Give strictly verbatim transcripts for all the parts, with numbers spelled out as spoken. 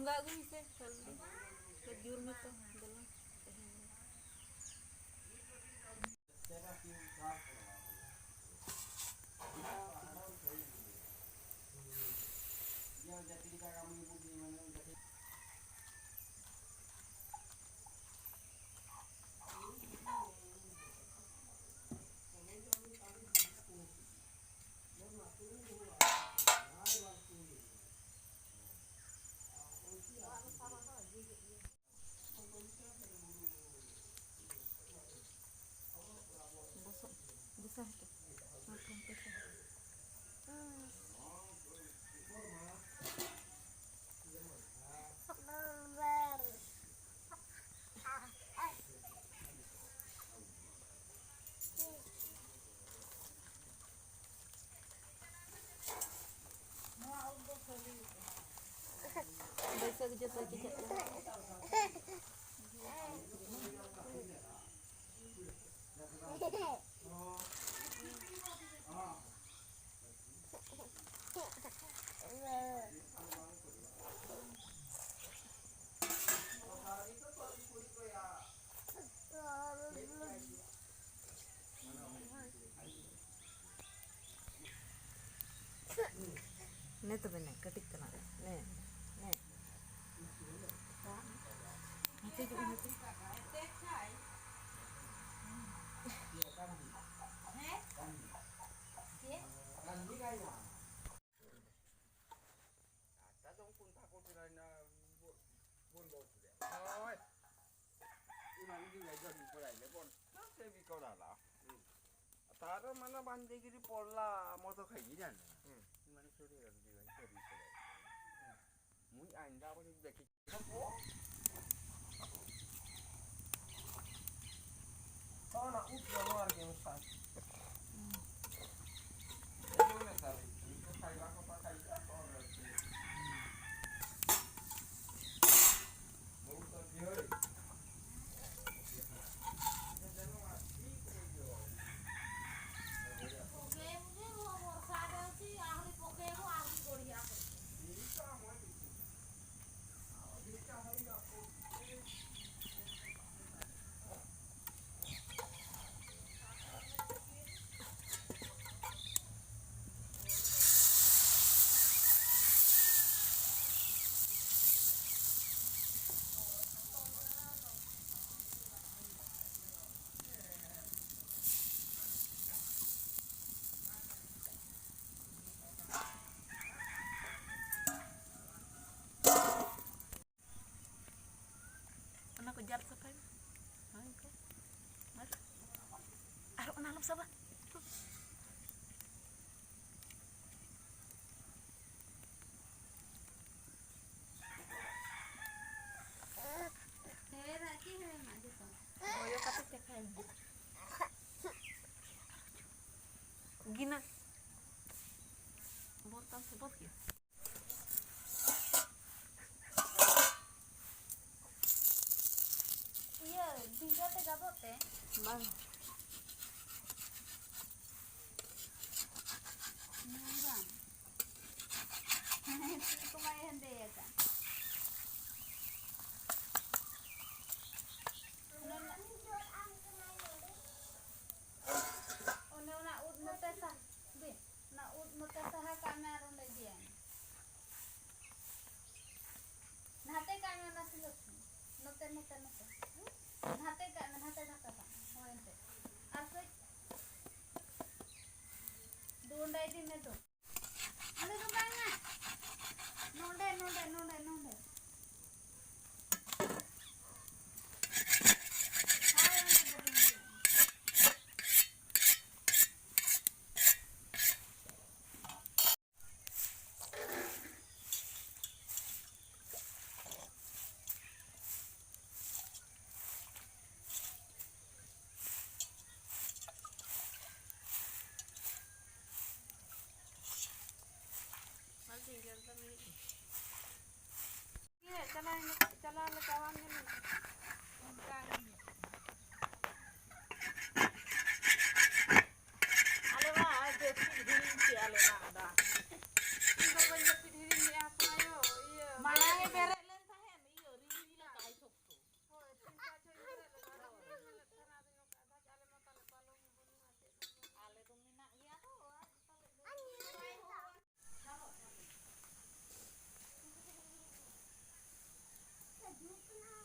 ᱵᱚᱸᱜᱟ ᱟᱹᱜᱩᱭ ᱢᱮᱥᱮ, ᱡᱚᱞᱫᱤ᱾ ᱡᱳᱨ ᱢᱮᱛᱚ, ᱫᱮᱞᱟ, ᱛᱮᱦᱮᱧ ᱫᱚ᱾ ᱵᱚᱥᱚᱜ, ᱫᱤᱥᱟᱹ ᱦᱚᱪᱚ᱾ ᱟᱨ ᱯᱷᱳᱱ ᱯᱮ ᱥᱮ᱾ ᱵᱟᱹᱭᱥᱟᱹᱠᱷ ᱡᱚᱛᱚ ᱪᱤᱠᱟᱹᱜ ᱠᱟᱱᱟ᱾ ᱱᱮ ᱛᱚᱵᱮ ᱱᱮ, ᱠᱟᱹᱴᱤᱡ ᱛᱟᱞᱟᱝ ᱨᱮ᱾ ᱱᱮ, ᱱᱮ᱾ ᱦᱟᱛᱮ ᱡᱚᱜ ᱢᱮ, ᱦᱟᱛᱮ᱾ ᱦᱳᱭ᱾ ᱤᱢᱟᱱ ᱡᱩᱜᱟᱭ ᱡᱚᱜ ᱯᱚᱲᱟᱭ ᱞᱮ ᱵᱚᱱ ᱥᱮ ᱵᱤᱠᱚᱲᱟᱞᱟ᱾ ᱛᱟᱨ ᱢᱟᱱᱟ ᱵᱟᱱᱫᱮ ᱜᱤᱨᱤ ᱯᱚᱲᱞᱟ ᱢᱚᱛᱚ ᱠᱷᱟᱭ ᱜᱤ ᱡᱟᱱ᱾ ᱦᱩᱸ᱾ ᱤᱢᱟᱱ ᱥᱩᱨᱤ ᱨᱟᱱ ᱡᱩᱜᱟᱭ ᱥᱩᱨᱤ ᱯᱚᱲᱟᱭ᱾ ᱦᱩᱸ᱾ ᱢᱩᱭ ᱟᱭᱱᱫᱟ ᱵᱚᱱ ᱫᱮᱠᱷᱤ᱾ ᱚᱱᱟ ᱩᱫ ᱫᱚ ᱱᱚᱣᱟ ᱨᱮᱜᱮ ᱢᱮᱥᱟ᱾ ᱥᱟᱵᱟ᱾ ᱦᱮᱸ, ᱨᱟᱠᱤ ᱦᱮᱸ, ᱢᱟ ᱡᱚᱛᱚ᱾ ᱦᱚᱭᱚ ᱠᱟᱛᱮ ᱪᱟᱠᱷᱟᱭ ᱢᱮ᱾ ᱜᱤᱱᱟᱹ᱾ ᱵᱚᱞ ᱛᱟᱢ ᱥᱮ ᱵᱚᱞ ᱠᱮᱭᱟ? ᱤᱭᱟᱹ, ᱵᱷᱤᱸᱰᱟᱹ ᱛᱮ ᱜᱟᱵᱚᱜ ᱛᱮ? ᱵᱟᱝ᱾ ᱧᱩᱨᱟᱢ᱾ ᱛᱤ ᱠᱚᱢᱟᱭ ᱦᱮᱸᱫᱮ ᱟᱠᱟᱱ᱾ ᱚᱱᱮ ᱚᱱᱟ, ᱚᱱᱮ ᱚᱱᱟ ᱩᱫ ᱱᱚᱛᱮ ᱥᱟ-, ᱫᱮ, ᱚᱱᱟ ᱩᱫ ᱱᱚᱛᱮ ᱥᱟᱦᱟ ᱠᱟᱜ ᱢᱮ ᱟᱨ ᱚᱸᱰᱮ ᱤᱫᱤᱭᱟᱭ ᱢᱮ᱾ ᱱᱟᱛᱮ ᱠᱟᱜ ᱢᱮ ᱚᱱᱟ ᱥᱤᱞᱟᱹᱯ᱾ ᱱᱚᱛᱮ, ᱱᱚᱛᱮ, ᱱᱚᱛᱮ᱾ ᱱᱟᱛᱮ ᱠᱟᱜ ᱢᱮ, ᱱᱟᱛᱮ ᱰᱷᱟᱠᱟ ᱠᱟᱜ ᱢᱮ᱾ ᱦᱳᱭ ᱮᱱᱛᱮ᱾ ᱟᱨ ᱠᱟᱹᱡ ᱫᱩ ᱚᱸᱰᱮ ᱤᱫᱤ ᱢᱮ ᱫᱩ᱾ ᱚᱸᱰᱮ ᱫᱚ ᱵᱟᱝᱟ᱾ ᱱᱚᱰᱮ, ᱱᱚᱰᱮ, ᱱᱚᱰᱮ, ᱱᱚᱰᱮ᱾ ᱦᱳᱭ, ᱚᱸᱰᱮ ᱫᱚ ᱵᱟᱝ᱾ ᱪᱟᱞᱟᱣ ᱞᱮᱠᱟ ᱵᱟᱝ ᱧᱮᱞᱚᱜᱼᱟ᱾ ᱚᱱᱠᱟ ᱜᱮ᱾ ᱟᱞᱮ ᱢᱟ ᱡᱟᱹᱯᱤᱫ ᱦᱤᱲᱤᱧ ᱠᱮᱜᱼᱟ ᱞᱮ ᱢᱟ ᱟᱫᱚ᱾ ᱤᱧ ᱫᱚ ᱵᱟᱹᱧ ᱡᱟᱹᱯᱤᱫ ᱦᱤᱲᱤᱧ ᱞᱮᱜᱼᱟ, ᱦᱚᱯᱚᱱ ᱟᱭᱳ, ᱤᱭᱟᱹ, ᱢᱟᱲᱟᱝ ᱮ ᱵᱮᱨᱮᱫ ᱞᱮᱱ ᱛᱟᱦᱮᱸᱱ, ᱤᱭᱟᱹ, ᱨᱤᱢᱤᱞ ᱞᱮᱠᱟᱭ ᱥᱚᱠᱛᱚ᱾ ᱦᱳᱭ, ᱛᱤᱱ ᱥᱟᱲᱮ ᱪᱷᱚᱭ ᱤᱧ ᱵᱮᱨᱮᱫ ᱞᱮᱱᱟ, ᱟᱫᱚ ᱤᱧ ᱢᱮᱱᱮᱫ ᱛᱟᱦᱮᱱᱟ, ᱟᱫᱚᱧ ᱚᱱᱠᱟ, ᱟᱫᱚ ᱟᱞᱮ ᱢᱟ ᱛᱟᱞᱮ ᱯᱟᱞᱚᱝ ᱵᱟᱹᱱᱩᱜᱼᱟ, ᱪᱮᱫ ᱦᱚᱸ ᱵᱟᱹᱱᱩᱜᱼᱟ᱾ ᱟᱞᱮ ᱫᱚ ᱢᱮᱱᱟᱜ ᱜᱮᱭᱟ ᱛᱚ, ᱟᱨ ᱯᱟᱞᱮ ᱫᱚ ᱦᱤᱡᱩᱜ ᱠᱟᱱᱟ᱾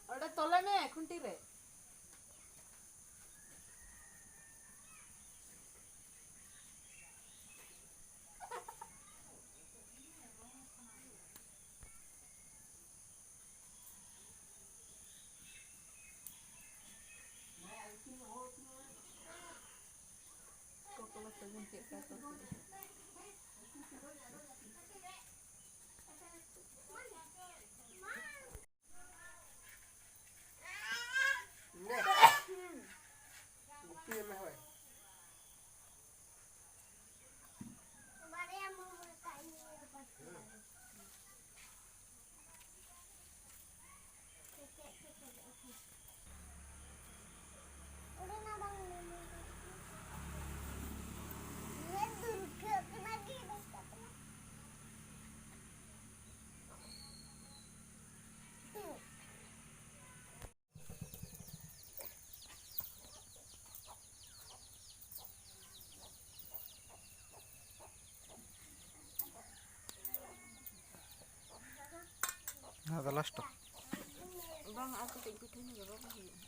ᱱᱚᱣᱟ ᱫᱚ ᱞᱟᱥᱴ᱾ ᱵᱟᱝ, ᱟᱨ ᱠᱟᱹᱴᱤᱡ ᱯᱤᱴᱷᱟᱹ ᱧᱚᱜ ᱨᱮ ᱵᱟᱵᱟ ᱦᱩᱭᱩᱜᱼᱟ᱾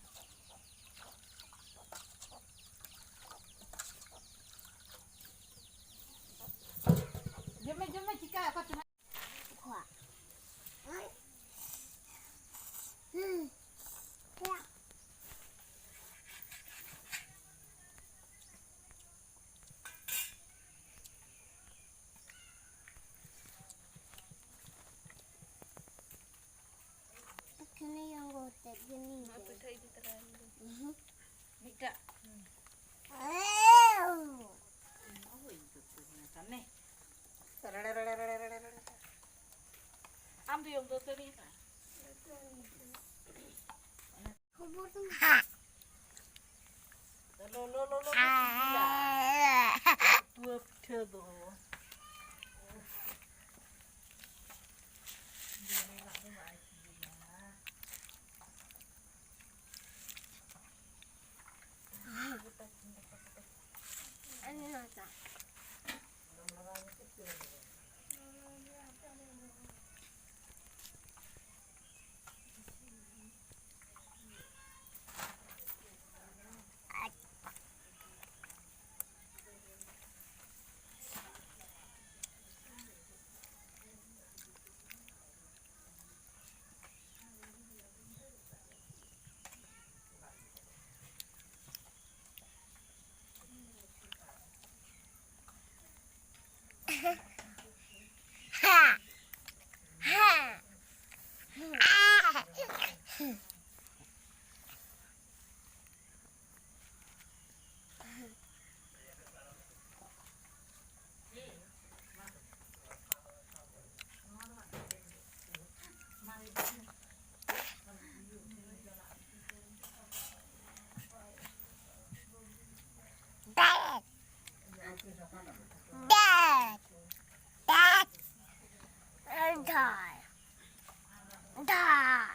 ᱡᱚᱢ ᱢᱮ, ᱡᱚᱢ ᱢᱮ, ᱪᱤᱠᱟᱹ ᱚᱠᱟ ᱪᱚ ᱱᱟᱜ᱾ ᱠᱷᱟᱹᱱᱤ ᱟᱬᱜᱚ ᱠᱟᱛᱮ ᱜᱮ ᱱᱤᱝᱠᱟᱹ᱾ ᱱᱚᱣᱟ ᱯᱤᱴᱷᱟᱹ ᱤᱫᱤ ᱛᱚᱨᱟᱭ ᱢᱮ᱾ ᱩᱦᱩᱸ᱾ ᱢᱤᱫᱴᱟᱜ᱾ ᱮᱣ᱾ ᱳᱭ, ᱤᱧ ᱫᱚ ᱛᱩᱧ ᱟᱠᱟᱱ ᱱᱮ᱾ ᱟᱢ ᱫᱚ ᱭᱚᱢ ᱫᱚ ᱛᱟᱹᱱᱤ ᱦᱟ᱾ ᱠᱷᱚᱵᱚᱨ ᱫᱚ ᱦᱟ᱾ ᱞᱚ, ᱞᱚ, ᱞᱚ, ᱞᱚ, ᱞᱚ, ᱥᱤᱵᱤᱞᱟ᱾ ᱯᱩᱣᱟᱹ ᱯᱤᱴᱷᱟᱹ ᱫᱚ᱾ Dad. Dad. Dad. Dad. Dad.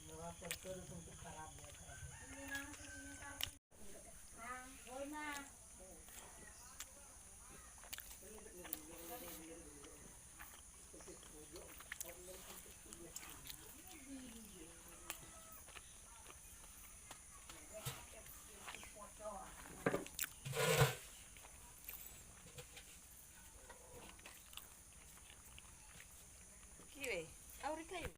ᱱᱚᱣᱟ ᱯᱟᱹᱨᱠᱟᱹᱣ ᱫᱚ ᱠᱤᱱᱛᱩ ᱠᱷᱟᱨᱟᱯ ᱜᱮᱭᱟ᱾